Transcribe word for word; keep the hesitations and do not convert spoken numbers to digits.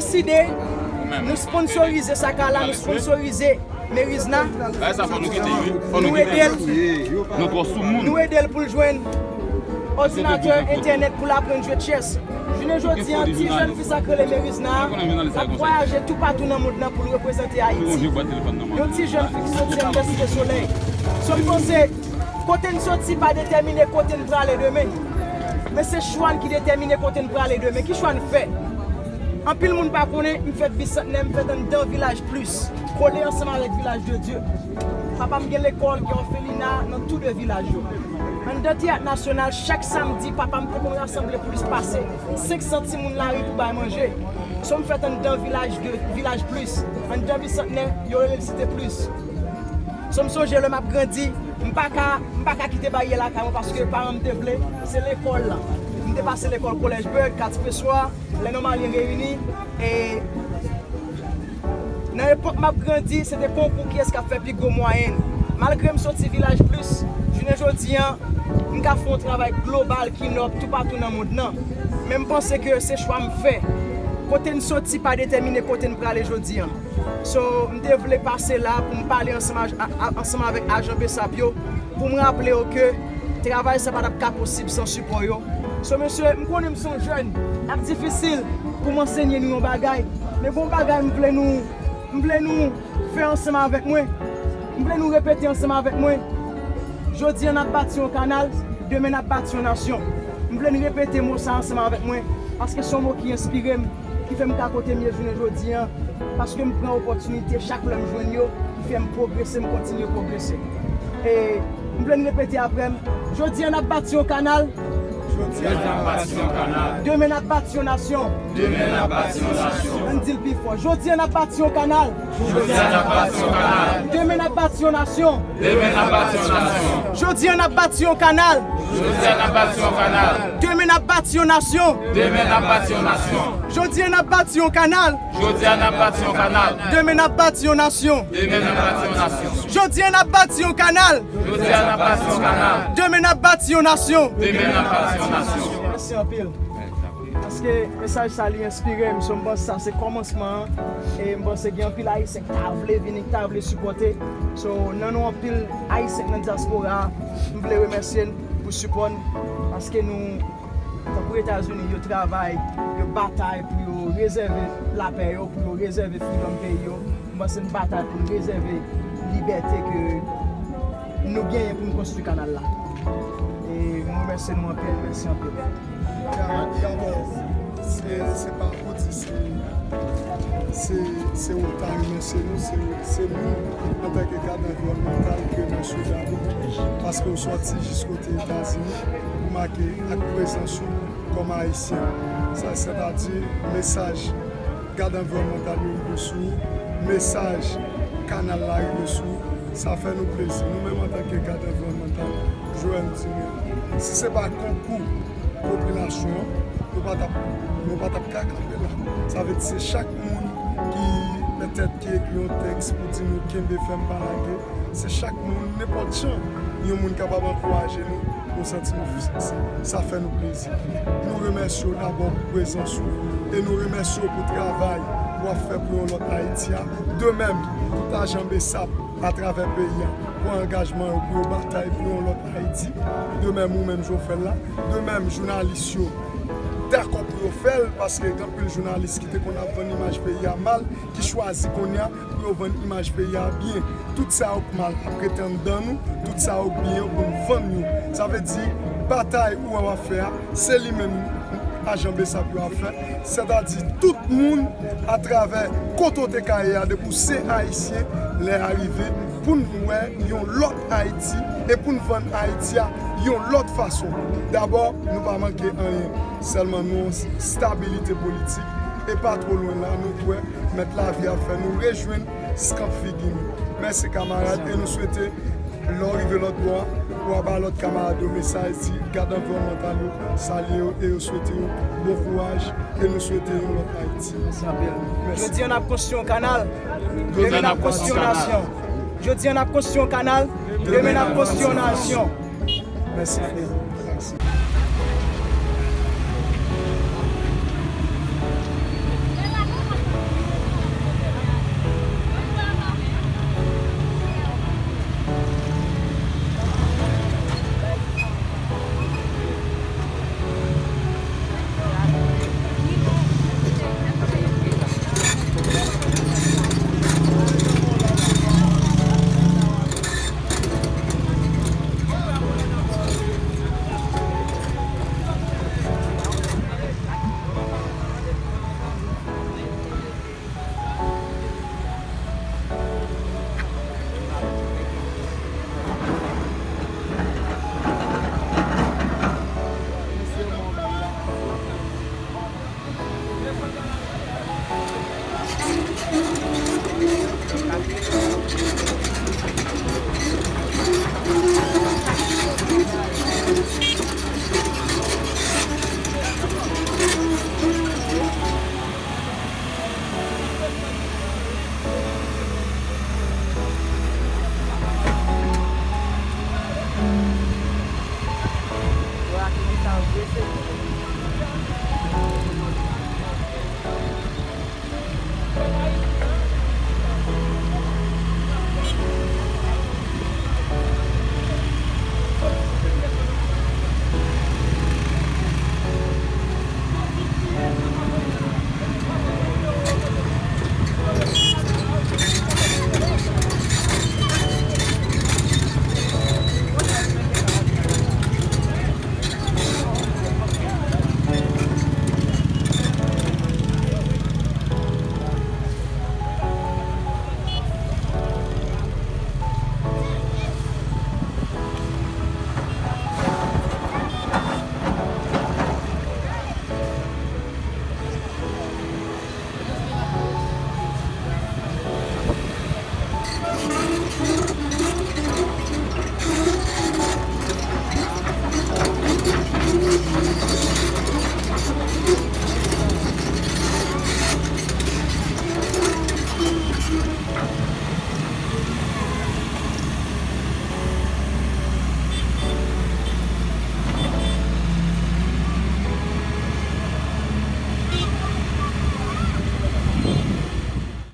Deside, nou sponsorize Sakala, nou sponsorize Merizna. Nou ede l, nou ede l pou l jwenn òdinatè, entènèt pou l aprann jwe chess. Jounen jodi an, ti jèn fi sa k rele Merizna a ap vwayaje toupatou nan mond lan pou l reprezante Ayiti. Yon ti jèn fi ki soti anndan Site Solèy. So m panse, kote n soti pa detèmine kote n prale demen. Men se chwa n ki detèmine kote n prale demen. Ki chwa n fè? Anpil moun pa konnen, m fèt Bisantnè, m fèt anndan Vilaj Plis, kole ansanm avèk Vilaj de Dye. Papa m gen lekòl, gen òfelina nan tou de vilaj yo. Anndan Teyat Nasyonal, chak samdi, papa m te konn rasanble plis pase senk san timoun lari pou bay manje. So m fèt anndan Vilaj de, Vilaj Plis, anndan Bisantnè, yo rele l Site Plis. So m sonje lè m ap grandi, m pa ka, m pa ka kite baryè lakay mwen paske paran m te vle, se lekòl la. M te pase lekòl Kolèj Bèg, Katipeswa, Lè Nòmalyen Reyini, e nan epòk m ap grandi, se te konkou kiyès k ap fè pi gwo mwayèn. Malgre m soti Vilaj Plis, jounen jodi an, m ka fè yon travay global ki nòb toupatou nan mond lan. Men m panse ke se chwa m fè. Kote n soti pa detèmine kote n prale jodi an. So, m te vle pase la pou m pale ansanm a, a, ansanm avèk ajan BSAP yo, pou m raple yo ke travay sa pa t ap ka posib san sipò yo. So, mesye, m konnen m se yon jèn, l ap difisil pou m ansenye nou yon bagay, men gon bagay m vle nou, m vle nou fè ansanm avèk mwen. M vle nou repete ansanm avèk mwen. Jodi an n ap bati yon kanal, demen n ap bati yon nasyon. M vle n repete mo sa ansanm avèk mwen, paske se yon mo ki enspire m, ki fè m ka kote m ye jounen jodi an, paske m pran opòtinite chak lè m jwenn yo, ki fè m pwogrese, m kontinye pwogrese. E m vle n repete apre m, jodi an n ap bati yon kanal. Jodi an n ap bati yon kanal. Demen n ap bati yon nasyon. Demen n ap bati yon nasyon. Ann di l pi fò. Jodi an n ap bati yon kanal. Jodi an n ap bati yon kanal. Demen n ap bati yon nasyon. Demen n ap bati yon nasyon. Jodi an n ap bati yon kanal. Jodi an n ap bati yon kanal. Demen n ap bati yon nasyon. Demen n ap bati yon nasyon. Jodi an n ap bati yon kanal. Jodi an n ap bati yon kanal. Demen n ap bati yon nasyon. Demen n ap bati yon nasyon. Jodi an n ap bati yon kanal. Jodi an n ap bati yon kanal. Demen n ap bati yon nasyon. Demen n ap bati yon nasyon. Mèsi anpil. Paske mesaj sa li enspire m, so m panse sa se kòmansman an. E m panse gen anpil Ayisyen ki ta vle vini, ki ta vle sipòte. So, nan non anpil Ayisyen k nan dyaspora a, m vle remèsye n pou sipò n. Paske nou, tankou Etazini, yo travay, yo batay pou yo rezève lapè yo, pou yo rezève freedom peyi yo. M panse n batay pou n rezève libète ke nou genyen pou n konstwi kanal la. E mwen remèsye nou anpil, mèsi anpil. Dabò, se, se pa pou di se, se, se ou ta remèsye nou, se, se nou, antanke gad anviwònmantal, ki remèsye w dabò, paske w sòti jis kote Etazini pou make ak prezans ou kòm Ayisyen. Sa, sètadi, mesaj gad anviwònmantal yo rive sou ou, mesaj kanal la rive sou ou, sa fè nou plezi. Nou menm antanke gad anviwònmantal, Joel di nou, si se pa konkou popilasyon an, nou pa t ap, nou pa t ap ka kanpe la. Sa vle di se chak moun ki petèt ki ekri yon tèks pou di nou kenbe fèm pa lage, se chak moun, nenpòt jan, yon moun kapab ankouraje nou, nou santi nou, sa fè nou plezi. Nou remèsye w dabò pou prezans ou e nou remèsye w pou travay w ap fè pou yon lòt Ayiti a. De menm, tout ajan BSAP atravè peyi a pran angajman yo pou yo batay pou yon lòt Ayiti. De menm ou menm jan w fè l la. De menm jounalis yo dakò pou yo fè l, paske gen anpil jounalis ki te konn ap vann imaj peyi a mal, ki chwazi kounye a pou yo vann imaj peyi a byen. Tout sa yo k mal ap rete anndan nou, tout sa yo k byen yo pou n vann yo. Sa vle di, batay ou wè w ap fè a, se li menm ajan BSAP yo ap fè. Sètadi, tout moun atravè kote w te ka ye a, depi w se Ayisyen, lè a rive pou n wè yon lòt Ayiti e pou n vann Ayiti a yon lòt fason. Dabò, nou pa manke anyen, sèlman nou stabilite politik e pa two lwen la, nou kwè Mèt Lavi ap fè nou rejwenn skanp figi nou. Mèsi kamarad e nou swete lè w rive lòt bò a, w a ba lòt kamarad yo mesaj, di gad anviwònmantal yo salye yo e yo swete yo bon kouraj e nou swete yon lòt Ayiti. Mèsi anpil. Mèsi. Jodi a n ap konstwi yon kanal, demen n ap konstwi yon nasyon. Jodi a n ap konstwi yon kanal, demen n ap konstwi yon nasyon. Mèsi frè. Mèsi.